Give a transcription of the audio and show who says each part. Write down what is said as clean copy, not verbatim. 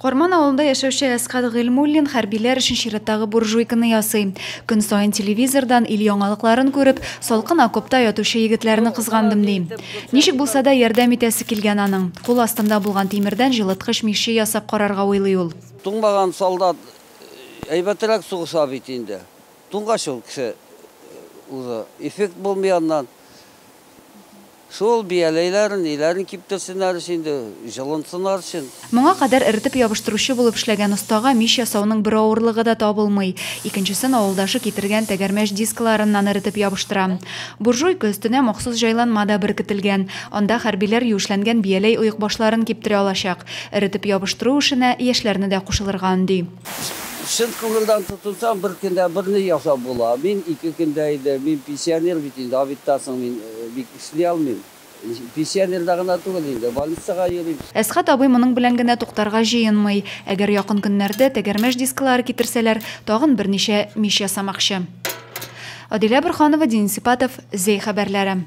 Speaker 1: Карман авылында яшәүче Әсхәт Гыйльмуллин хәрбиләр өчен чираттагы буржуйканы ясый. Көн саен телевизордан ил яңалыкларын күреп, салкын окопта ятучы егетләрне кызгандым, ди. Ничек булса да ярдәм итәсе килгән аның. Кул астында булган тимердән җылыткыч миче ясап карарга уйлый ул.
Speaker 2: Туңмаган солдат әйбәтрәк сугыша бит инде. Туңгач ул кеше уже эффект булмый аннан. Шул бияләйләрен, ниләрен киптерсеннәр өчен инде, җылынсыннар өчен.
Speaker 1: Моңа кадәр эретеп ябыштыручы булып эшләгән остага мич ясауның бер авырлыгы да табылмый. Икенчесен авылдашы китергән тәгәрмәч дискларыннан эретеп ябыштыра. Буржуйка өстенә махсус җайланма да беркетелгән. Анда хәрбиләр юешләнгән бияләй оекбашларын киптерә алачак. Эретеп ябыштыру эшенә яшьләрне дә кушылырга өнди.
Speaker 2: Чын күңелдән тотынсаң, бер көндә берни ясап була. Мин 2 көндә инде, мин пенсионер бит инде, обедтан соң мин бик эшли алмыйм. Пенсионерда гына түгел инде, больницага йөрим.
Speaker 1: Әсхәт абый моның белән генә туктарга җыенмый. Әгәр якын көннәрдә тәгәрмәч дисклары китерсәләр, тагын берничә мич ясамакчы. Адилә Борханова, Денис Ипатов, Зәй хәбәрләре.